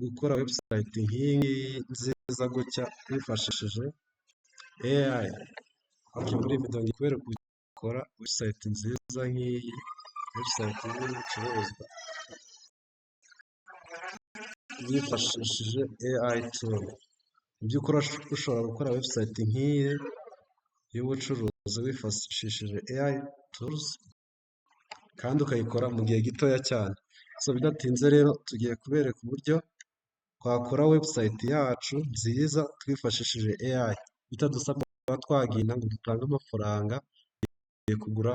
Gukora website nk'iyi ngiyi nziza gutya wifashishije AI. Muri iyi video ngiye kubereka uburyo wakora website nziza nk'iyi, website y'ibicuruzwa wifashishije AI tool. Mu by'ukuri ushobora gukora website nk'iyi y'ubucuruzi wifashishije AI tools kandi ukayikora mu gihe gitoya cyane. So bidatinze rero, tugiye kubereka uburyo twakora website yacu nziza twifashishije AI, bitadusabye kuba twagenda ngo dutange amafaranga kugura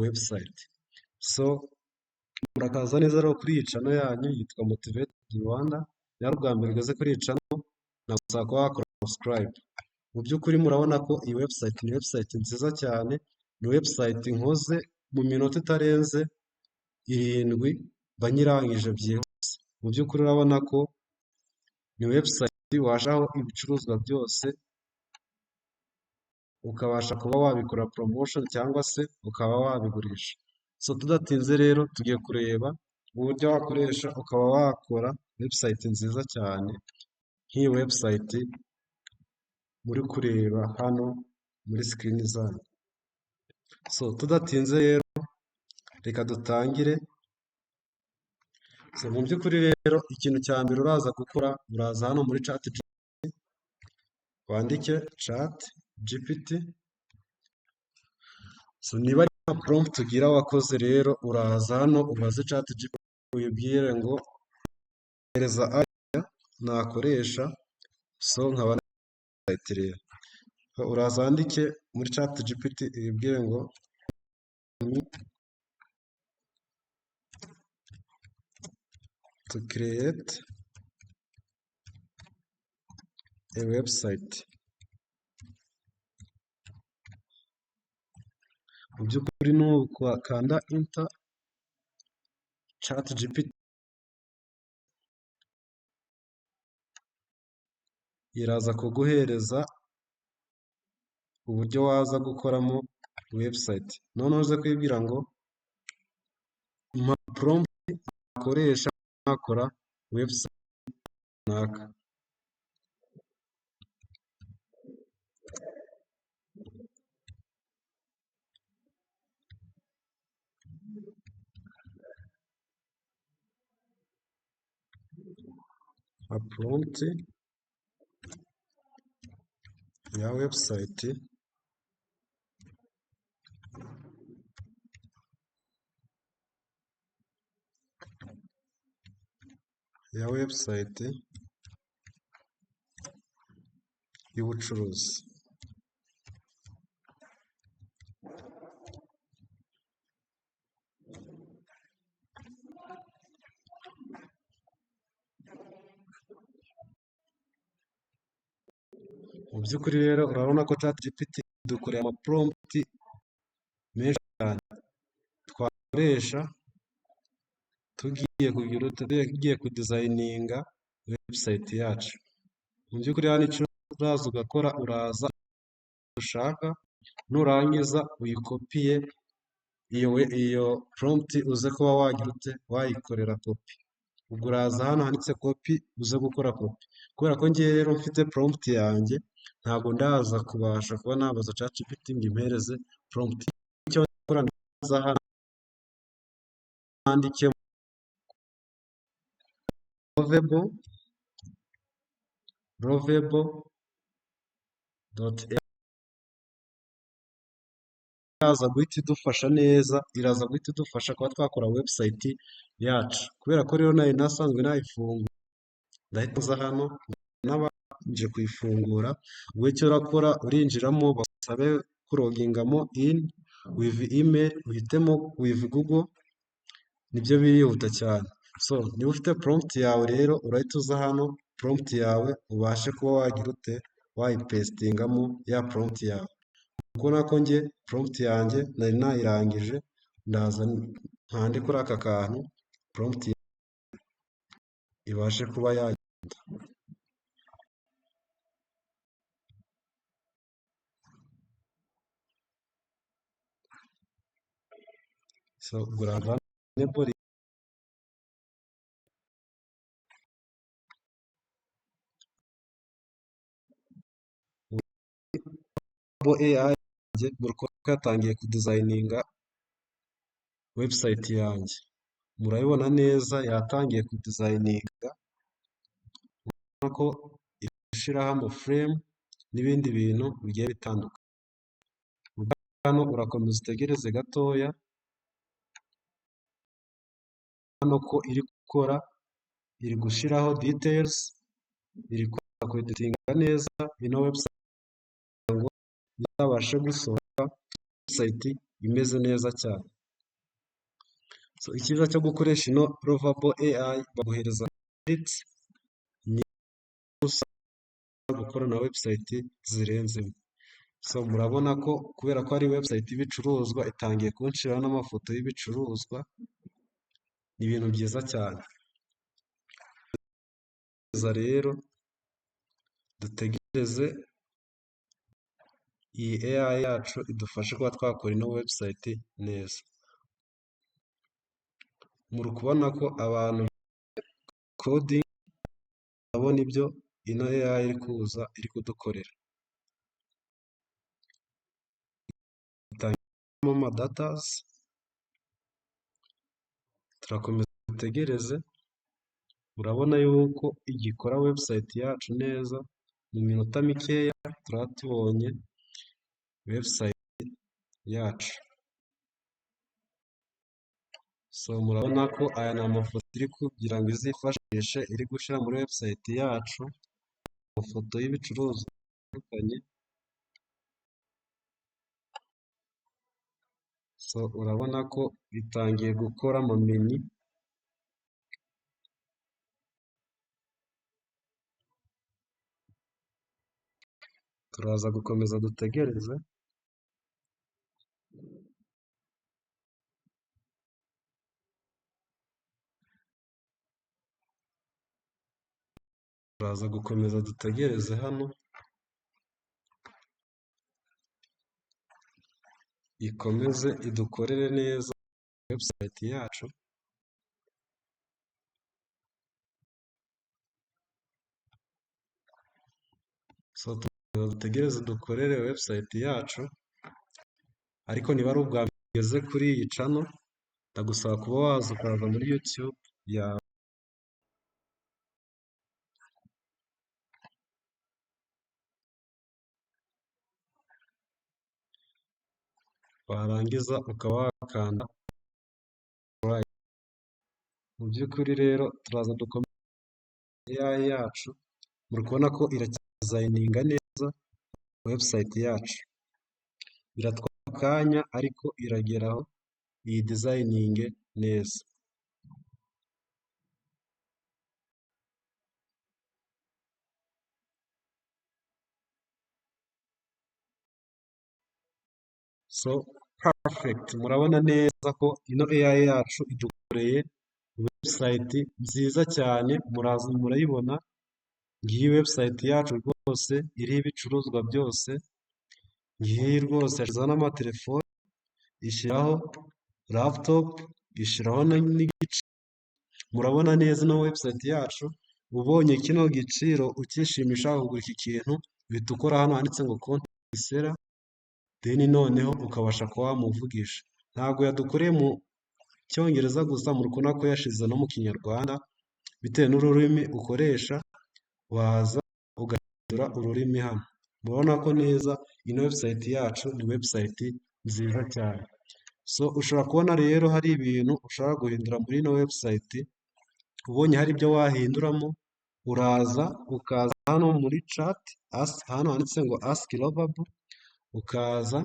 website. So murakaza neza rero kuri iyi channel yanyu yitwa Motivate Rwanda. Niba ari ubwa mbere ugeze kuri iyi channel, nagusaba kuba wakora subscribe. Mu by'ukuri murabona ko iyi website ni website nziza cyane, ni website nkoze mu minota itarenze 7 mba nyirangije byihuse. Mu by'ukuri urabona ko ni website washyiraho ibicuruzwa byose, ukabasha kuba wabikora promotion cyangwa se ukaba wabigurisha. So tudatinze rero, tugiye kureba uburyo wakoresha ukaba wakora website nziza cyane nk'iyi website muri kureba hano muri screen zanyu. So tudatinze rero, reka dutangire. So mu by'ukuri rero, ikintu cya mbere uraza gukora, uraza hano muri Chat GPT, wandike Chat GPT. So niba ari nta prompt ugira wakoze rero, uraza hano ubaze Chat GPT, uyibwire ngo hereza idea nakoresha, so nkaba rero. Uraza wandike muri Chat GPT, uyibwire ngo to create a website. Mu by'ukuri nukanda enter, ChatGPT iraza kuguhereza uburyo waza gukoramo website. Noneho uze kuyibwira ngo mpa prompt nakoresha nakora website runaka. Mpa prompt ya website y'ubucuruzi. Mu by'ukuri rero urabona ko ChatGPT idukoreye ama prompt menshi cyane twakoresha tugiye kugira tugiye kudesigninga website yacu. Mu by'ukuri hano icyo uraza ugakora, uraza ushaka, nurangiza uyikopiye iyo prompt, uze kuba wagira ute, wayikorera copy. Ubwo uraza hano handitse copy, uze gukora copy. Kubera ko ngewe rero mfite prompt yanjye, ntabwo ndaza kubasha kuba nabaza ChatGPT ngo impereze prompt. Icyo nkora, ndaza hano nandike lovable.ai, iraza guhita idufasha neza, iraza guhita idufasha kuba twakora website yacu. Kubera ko rero nari nasanzwe nayifunguye, ndahita nza hano nabanje kuyifungura. Ubwo icyo urakora, urinjiramo bagusabe kulogingamo in with email, uhitemo with Google, nibyo birihuta cyane. So niba ufite prompt yawe rero, urahita uza hano, prompt yawe ubashe kuba wagira ute, wayipastingamo ya prompt yawe. Ubona ko njye prompt yanjye nari nayirangije, ndaza nkande kuri aka kantu, prompt ibashe kuba yagenda. So ubwo uraza enable. AI yanjye, muri kubona ko yatangiye kudesigninga website yanjye. Murabibona neza, yatangiye kudesigninga, urabona ko ishyiraho amaframe n'ibindi bintu bigiye bitandukanye. Hano urakomeza utegereze gatoya, hano ko iri gukora, iri gushyiraho details, iri kweditinga neza ino website kugira ngo izabashe gusohoka website imeze neza cyane. So icyiza cyo gukoresha ino Lovable AI, baguhereza credit nyinshi gukora na website zirenze imwe. So murabona ko kubera ko ari website y'ibicuruzwa, itangiye kunshyiriraho n'amafoto y'ibicuruzwa, ni ibintu byiza cyane. Rero dutegereze iyi AI yacu idufashe kuba twakora ino website neza. Muri kubona ko abantu coding barabona ibyo ino AI iri kuza iri kudukorera. Itangamo amadatas, turakomeza dutegereze, murabona yuko igikora website yacu neza, mu minota mikeya turaba tubonye website yacu. So murabona ko aya ni amafoto iri kugira ngo izifashishe iri gushyira muri website yacu, amafoto y'ibicuruzwa bitandukanye. So urabona ko itangiye gukora amamenu. Turaza gukomeza dutegereze. Turaza gukomeza dutegereze hano, ikomeze idukorere neza website yacu. So dutegereze dukorere website yacu, ariko niba ari ubwa mbere ugeze kuri iyi channel, ndagusaba kuba waza ukaza muri YouTube yawe, warangiza ukaba wakanda like. Mu by'ukuri rero turaza dukomeze AI yacu, muri kubona ko iracyadesigninga neza website yacu. Biratwara akanya ariko irageraho iyidesigninge neza. So perfect, murabona neza ko ino AI yacu idukoreye website nziza cyane, muraza murayibona, ngiyi website yacu rwose iriho ibicuruzwa byose, ngiyi rwose yashyizeho n'amatelefoni, ishyiraho laptop, ishyiraho n'igiciro, murabona neza ino website yacu, ubonye kino giciro ukishimiye ushaka kugura iki kintu, uhita ukora hano handitse ngo contact seller, then noneho ukabasha kuba wamuvugisha. Ntabwo yadukoreye mu Cyongereza gusa, muri kubona ko yashyize no mu Kinyarwanda, bitewe n'ururimi ukoresha, waza ugahindura ururimi hano. Murabona ko neza ino website yacu ni website nziza cyane. So ushobora kubona rero hari ibintu ushobora guhindura muri ino website, ubonye hari ibyo wahinduramo, uraza ukaza hano muri chat, hano handitse ngo ask Lovable, ukaza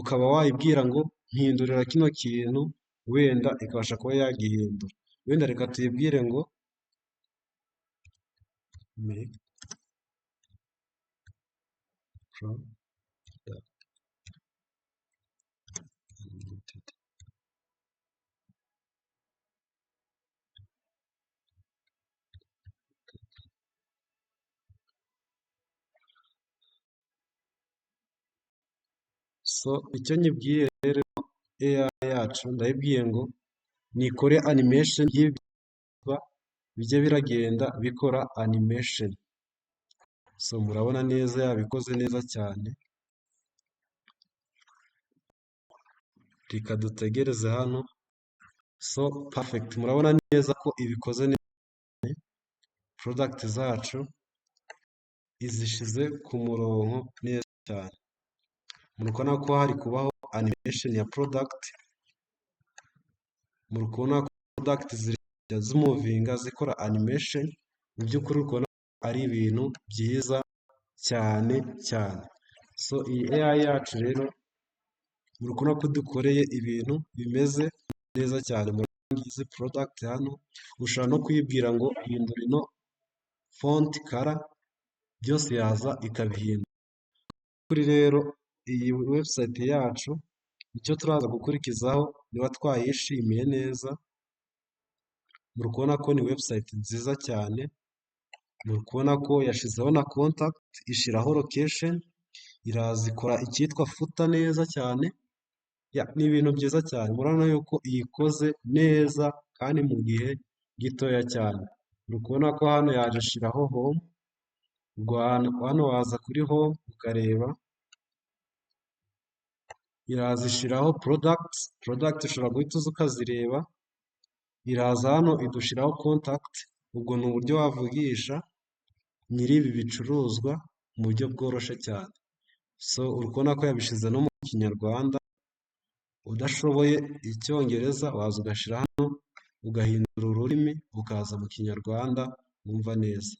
ukaba wayibwira ngo mpindurira kino kintu, wenda ikabasha kuba yagihindura. Wenda reka tuyibwire ngo make product unlimited. So icyo nyibwiye rero AI yacu, ndayibwiye ngo nikore animation y'ibicuruzwa, bijye biragenda bikora animation. So murabona neza yabikoze neza cyane. Reka dutegereze hano. So perfect, murabona neza ko ibikoze neza, product zacu izishize ku murongo neza cyane. Muri kubona ko hari kubaho animation ya product, muri kubona ko product ziri zimovinga zikora animation. Mu by'ukuri uri kubona ari ibintu byiza cyane cyane. So iyi AI yacu rero, muri kubona ko dukoreye ibintu bimeze neza cyane. Muri izi product hano ushobora no kuyibwira ngo hindura ino font color, byose yaza ikabihindura. Kuri rero iyi website yacu, icyo turaza gukurikizaho niba twayishimiye neza, muri kubona ko ni website nziza cyane. Muri kubona ko yashyizeho na contact, ishyiraho location, iraza ikora icyitwa footer neza cyane. Ni ibintu byiza cyane. Murabona yuko iyikoze neza kandi mu gihe gitoya cyane. Uri kubona ko hano yaje ashyiraho home, hano waza kuri home ukareba, iraza ishyiraho product, product ushobora guhita uza ukazireba, iraza hano idushyiraho contact, ubwo ni uburyo wavugisha nyiri ibi bicuruzwa mu buryo bworoshye cyane. So uri kubona ko yabishyize no mu Kinyarwanda, udashoboye Icyongereza waza ugashyira hano ugahindura ururimi ukaza mu Kinyarwanda wumva neza.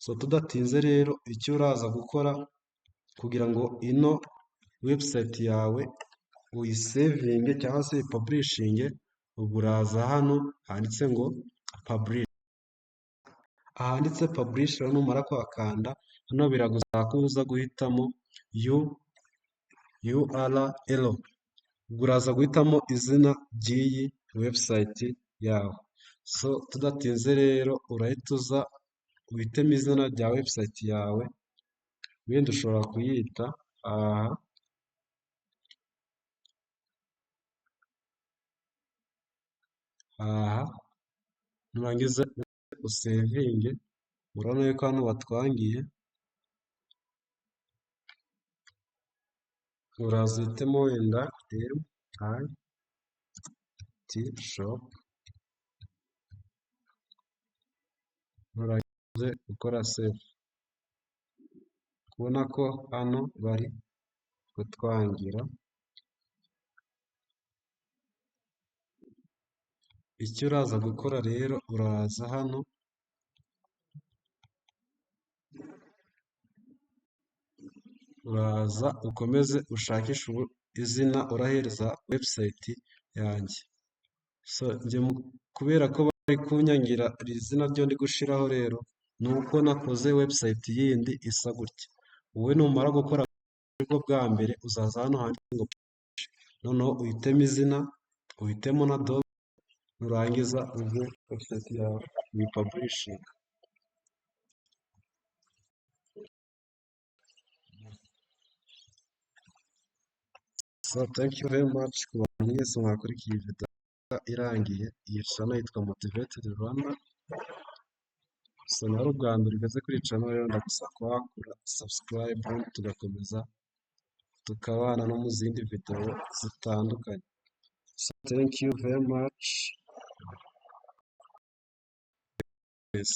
So tudatinze rero, icyo uraza gukora kugira ngo ino website yawe uyisavinge cyangwa se uyipublishinge, ubwo uraza hano handitse ngo publish. Ahanditse publish rero numara kuhakanda, hano biragusaba ko uza guhitamo URL, ubwo uraza guhitamo izina ry'iyi website yawe. So tudatinze rero, urahita uza uhitemo izina rya website yawe, wenda ushobora kuyita aha aha, nurangiza usavinge. Urabona yuko hano batwangiye, uraza uhitemo wenda MIT shop, nurangiza gukora save. Kubona ko hano bari kutwangira, icyo uraza gukora rero, uraza hano uraza ukomeze ushakishe izina urahereza website yanjye. So njye kubera ko bari kunyangira iri zina ryo ndi gushiraho rero, ni uko nakoze website yindi isa gutya. Wowe numara gukora aribwo bwa mbere, uzaza hano handitse ngo noneho uhitemo izina, uhitemo na domain, nurangiza uze website yawe uyipublishinge. So thank you very much ku bantu mwese mwakurikiye iyi video irangiye. Iyi channel yitwa Motivated Rwanda. So nawe ubwa mbere ugeze kuri iyi channel rero, ndagusaba kuba wakora subscribe, tugakomeza tukabana no mu zindi video zitandukanye. So thank you very much. Yes.